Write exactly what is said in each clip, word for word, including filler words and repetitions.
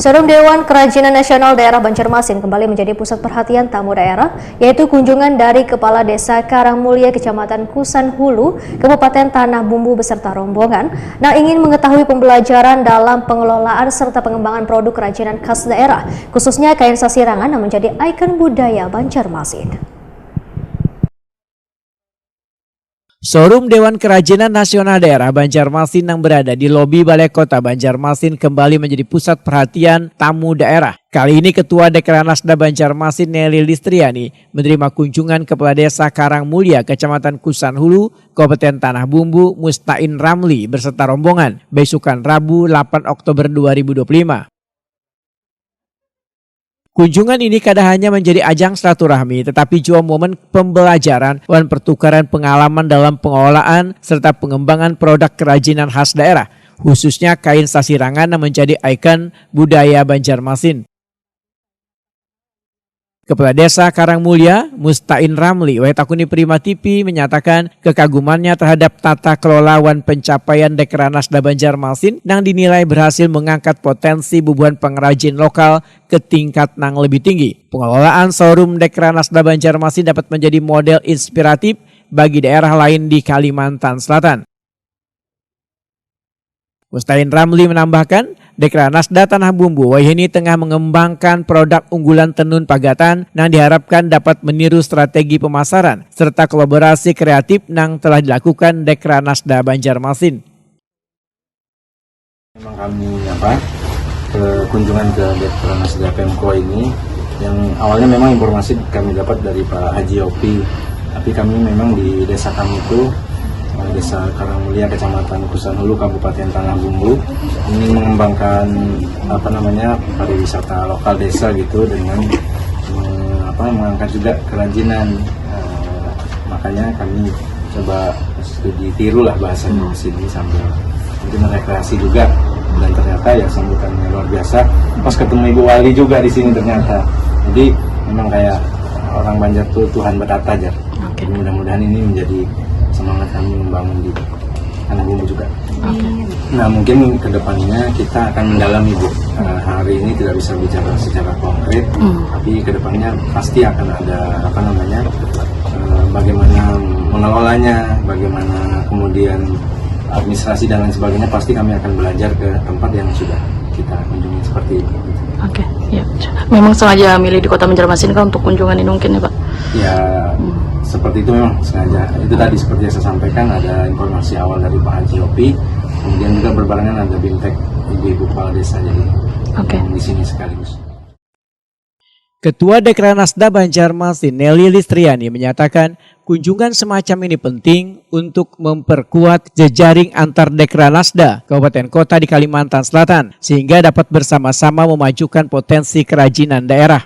Showroom Dewan Kerajinan Nasional Daerah Banjarmasin kembali menjadi pusat perhatian tamu daerah, yaitu kunjungan dari Kepala Desa Karangmulia, Kecamatan Kusan Hulu, Kabupaten Tanah Bumbu beserta rombongan, yang ingin mengetahui pembelajaran dalam pengelolaan serta pengembangan produk kerajinan khas daerah, khususnya kain sasirangan yang menjadi ikon budaya Banjarmasin. Showroom Dewan Kerajinan Nasional Daerah Banjarmasin yang berada di lobi Balai Kota Banjarmasin kembali menjadi pusat perhatian tamu daerah. Kali ini Ketua Dekranasda Banjarmasin Nelly Listriani menerima kunjungan Kepala Desa Karangmulia, Kecamatan Kusan Hulu, Kabupaten Tanah Bumbu, Mustain Ramli beserta rombongan, besukan Rabu delapan Oktober dua ribu dua puluh lima. Kunjungan ini kada hanya menjadi ajang silaturahmi, tetapi juga momen pembelajaran wan pertukaran pengalaman dalam pengelolaan serta pengembangan produk kerajinan khas daerah, khususnya kain sasirangan yang menjadi ikon budaya Banjarmasin. Kepala Desa Karangmulia, Mustain Ramli, wayah takuni Prima T V, menyatakan kekagumannya terhadap tata kelola wan pencapaian Dekranasda Banjarmasin nang dinilai berhasil mengangkat potensi bubuhan pengrajin lokal ke tingkat nang lebih tinggi. Pengelolaan showroom Dekranasda Banjarmasin dapat menjadi model inspiratif bagi daerah lain di Kalimantan Selatan. Mustain Ramli menambahkan, Dekranasda Tanah Bumbu wayah ini tengah mengembangkan produk unggulan tenun pagatan nang diharapkan dapat meniru strategi pemasaran serta kolaborasi kreatif nang telah dilakukan Dekranasda Banjarmasin. Memang kami apa ke kunjungan ke Dekranasda Pemko ini, yang awalnya memang informasi kami dapat dari Pak Haji Yopi, tapi kami memang di desa kami itu, eh, Desa Karangmulia, Kecamatan Kusan Hulu, Kabupaten Tanah Bumbu, ingin mengembangkan apa namanya pariwisata lokal desa gitu dengan eh, apa mengangkat juga kerajinan. Eh, makanya kami coba studi tiru lah bahasanya di sini sambil mungkin rekreasi juga, dan ternyata ya sambutannya luar biasa. Pas ketemu Ibu Wali juga di sini ternyata. Jadi memang kayak orang Banjar tuh Tuhan bertata aja. Oke. Mudah-mudahan ini menjadi semangat kami membangun di Tanah Bumbu juga. Oke. Nah, mungkin kedepannya kita akan mendalami, Bu. Eh, hari ini tidak bisa bicara secara konkret, Hmm. tapi kedepannya pasti akan ada apa namanya, eh, bagaimana mengelolanya, bagaimana kemudian administrasi dan lain sebagainya, pasti kami akan belajar ke tempat yang sudah kita kunjungi seperti itu. Oke, ya. Memang sengaja milih di Kota Banjarmasin kah untuk kunjungan ini mungkin ya, Pak? Ya, Hmm. seperti itu memang sengaja. Itu tadi seperti yang saya sampaikan, ada informasi awal dari Pak Haji Yopi, kemudian juga berbarengan ada BIMTEK, ibu-ibu kepala desa, jadi Oke. yang di sini sekaligus. Ketua Dekranasda Banjarmasin Nelly Listriani menyatakan kunjungan semacam ini penting untuk memperkuat jejaring antar Dekranasda Kabupaten Kota di Kalimantan Selatan sehingga dapat bersama-sama memajukan potensi kerajinan daerah.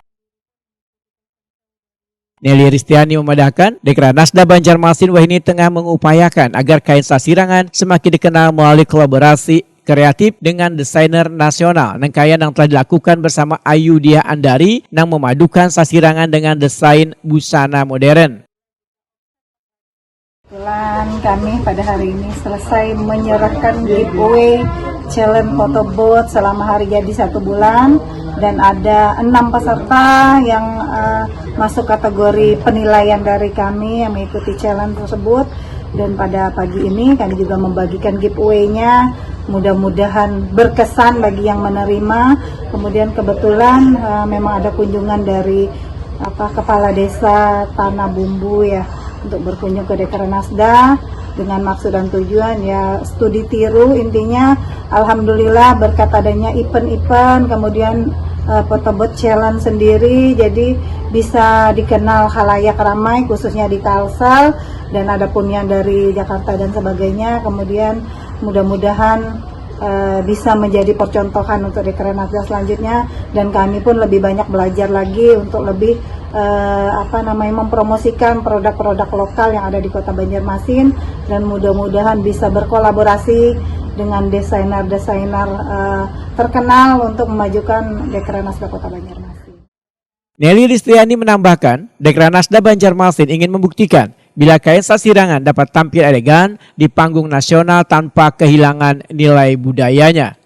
Nelly Ristiani memadahkan, Dekranasda Banjarmasin wahini tengah mengupayakan agar kain sasirangan semakin dikenal melalui kolaborasi kreatif dengan desainer nasional nangkaya nang telah dilakukan bersama Ayu Diah Andari nang memadukan sasirangan dengan desain busana modern. Kebetulan kami pada hari ini selesai menyerahkan giveaway challenge photo booth selama hari jadi satu bulan, dan ada enam peserta yang eh, masuk kategori penilaian dari kami yang mengikuti challenge tersebut. Dan pada pagi ini kami juga membagikan giveaway-nya, mudah-mudahan berkesan bagi yang menerima. Kemudian kebetulan eh, memang ada kunjungan dari apa kepala desa Tanah Bumbu ya, untuk berkunjung ke Dekranasda dengan maksud dan tujuan ya studi tiru. Intinya alhamdulillah berkat adanya event-event, kemudian eh, photo booth challenge sendiri, jadi bisa dikenal khalayak ramai khususnya di Kalsel, dan adapun yang dari Jakarta dan sebagainya. Kemudian mudah-mudahan eh, bisa menjadi percontohan untuk Dekranasda selanjutnya, dan kami pun lebih banyak belajar lagi untuk lebih eh, apa namanya mempromosikan produk-produk lokal yang ada di Kota Banjarmasin, dan mudah-mudahan bisa berkolaborasi dengan desainer-desainer eh, terkenal untuk memajukan Dekranasda Kota Banjarmasin. Nelly Listriani menambahkan, Dekranasda Banjarmasin ingin membuktikan bila kain sasirangan dapat tampil elegan di panggung nasional tanpa kehilangan nilai budayanya.